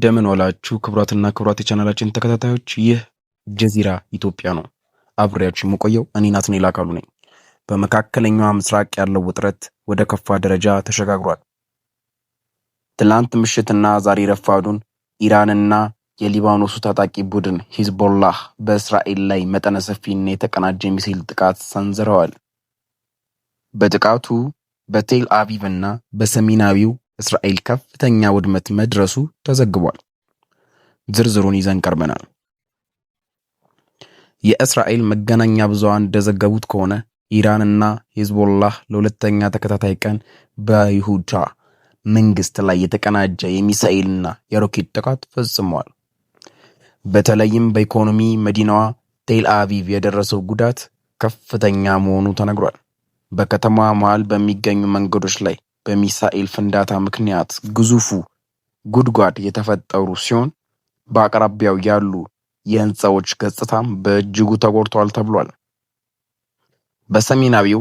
እንደምን ዋላችሁ ክቡራትና ክቡራት የቻናላችን ተከታታዮች፣ ይህ ጀዚራ ኢትዮጵያ ነው። አብሬያችሁ የምቆየው እኔ ናትናኤል አካሉ ነኝ። በመካከለኛዋ ምስራቅ ያለው ውጥረት ወደ ከፋ ደረጃ ተሸጋግሯል። ትላንት ምሽትና ዛሬ ረፋዱን ኢራንና የሊባኖሱ ታጣቂ ቡድን ሂዝቦላህ በእስራኤል ላይ መጠነ ሰፊና የተቀናጀ የሚሳኤል ጥቃት ሰንዝረዋል። በጥቃቱ በቴል አቪቭ እና በሰሜናዊው እስራኤል ከፍተኛ ውድመት መድረሱ ተዘግቧል። ዝርዝሩን ይዘን ቀርበናል። የእስራኤል መገናኛ ብዙሃን እንደዘገቡት ከሆነ ኢራን እና ሂዝቦላህ ለሁለተኛ ተከታታይ ቀን በይሁዳ መንግስት ላይ የተቀናጀ የሚሳኤልና የሮኬት ጥቃት ፈጽመዋል። በተለይም በኢኮኖሚ መዲናዋ ቴል አቪቭ የደረሰው ጉዳት ከፍተኛ መሆኑ ተነግሯል። በከተማዋ መሃል በሚገኙ መንገዶች ላይ በሚሳኤል ፍንዳታ ምክንያት ግዙፉ ጉድጓድ የተፈጠሩ ሲሆን በአቅራቢያው ያሉ የህንፃዎች ገጽታም በእጅጉ ተጎድቷል ተብሏል። በሰሜናዊው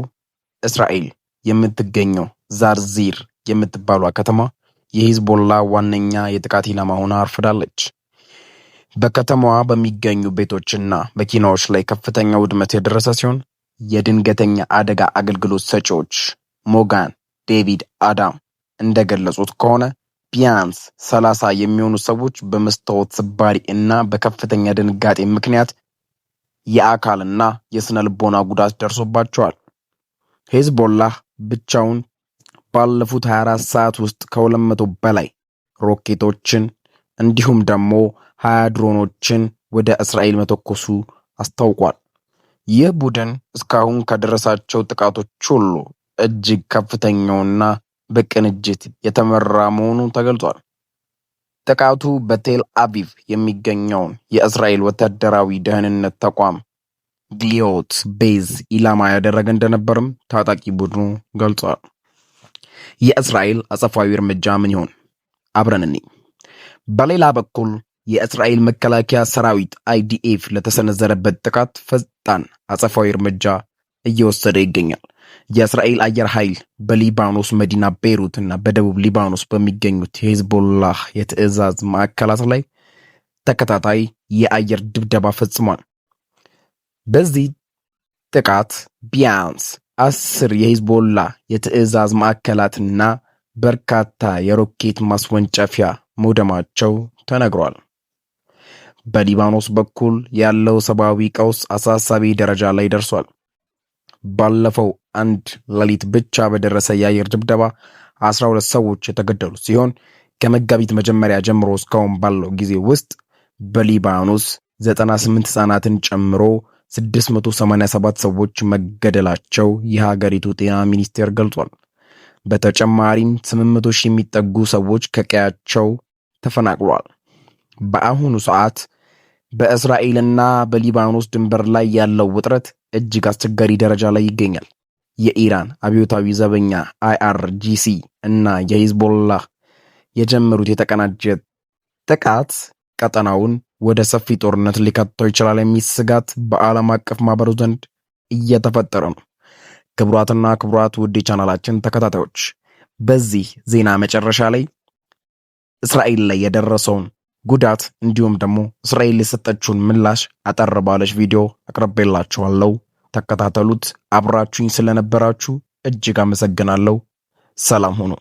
እስራኤል የምትገኘው ዛርዚር የምትባሏ ከተማ የሂዝቦላ ዋነኛ የጥቃት ኢላማ ሆና አርፍዳለች። በከተማዋ በሚገኙ ቤቶችና መኪናዎች ላይ ከፍተኛ ውድመት የደረሰ ሲሆን የድንገተኛ አደጋ አገልግሎት ሰጪዎች ሞጋን ዴቪድ አዳም እንደገለጹት ከሆነ ቢያንስ 30 የሚሆኑ ሰዎች በመስታወት ስባሪ እና በከፍተኛ ድንጋጤ ምክንያት የአካልና የስነ ልቦና ጉዳት ደርሶባቸዋል። ሄዝቦላህ ብቻውን ባለፉት 24 ሰዓት ውስጥ ከ200 በላይ ሮኬቶችን እንዲሁም ደግሞ 20 ድሮኖችን ወደ እስራኤል መተኮሱ አስታውቋል። ይህ ቡድን እስካሁን ከደረሳቸው ጥቃቶች ሁሉ እጅግ ከፍተኛውና በቅንጅት የተመራ መሆኑ ተገልጿል። ጥቃቱ በቴል አቪቭ የሚገኘውን የእስራኤል ወታደራዊ ደህንነት ተቋም ግሊዮት base ኢላማ ያደረገ እንደነበርም ታጣቂ ቡድኑ ገልጿል። የእስራኤል አጸፋዊ እርምጃ ምን ይሆን? አብረን እንይ። በሌላ በኩል የእስራኤል መከላከያ ሰራዊት IDF ለተሰነዘረበት ጥቃት ፈጣን አጸፋዊ እርምጃ እየወሰደ ይገኛል። የእስራኤል አየር ኃይል በሊባኖስ መዲና ቤይሩት እና በደቡብ ሊባኖስ በሚገኙት የሂዝቦላህ የትዕዛዝ ማዕከላት ላይ ተከታታይ የአየር ድብደባ ፈጽሟል። በዚህ ጥቃት ቢያንስ 10 የሂዝቦላ የትዕዛዝ ማዕከላትና በርካታ የሮኬት ማስወንጨፊያ መውደማቸው ተነግሯል። በሊባኖስ በኩል ያለው ሰብአዊ ቀውስ አሳሳቢ ደረጃ ላይ ደርሷል። ባለፈው አንድ ሌሊት ብቻ በደረሰ የአየር ድብደባ 12 ሰዎች የተገደሉ ሲሆን ከመጋቢት መጀመሪያ ጀምሮ እስካሁን ባለው ጊዜ ውስጥ በሊባኖስ 98 ህጻናትን ጨምሮ 687 ሰዎች መገደላቸው የሀገሪቱ ጤና ሚኒስቴር ገልጿል። በተጨማሪም 800 ሺህ የሚጠጉ ሰዎች ከቀያቸው ተፈናቅሏል። በአሁኑ ሰዓት በእስራኤልና በሊባኖስ ድንበር ላይ ያለው ውጥረት እጅግ አስቸጋሪ ደረጃ ላይ ይገኛል። የኢራን አብዮታዊ ዘበኛ IRGC እና የሂዝቦላህ የጀመሩት የተቀናጀ ጥቃት ቀጠናውን ወደ ሰፊ ጦርነት ሊከተው ይችላል የሚል ስጋት በዓለም አቀፍ ማህበሩ ዘንድ እየተፈጠረ ነው። ክቡራትና ክቡራት ውድ የቻናላችን ተከታታዮች፣ በዚህ ዜና መጨረሻ ላይ እስራኤል ላይ የደረሰውን ጉዳት እንዲሁም ደግሞ እስራኤል የሰጠችውን ምላሽ አጠር ባለች ቪዲዮ አቅርቤላችኋለሁ። ተከታተሉት። አብራችሁኝ ስለነበራችሁ እጅግ አመሰግናለሁ። ሰላም ሁኑ።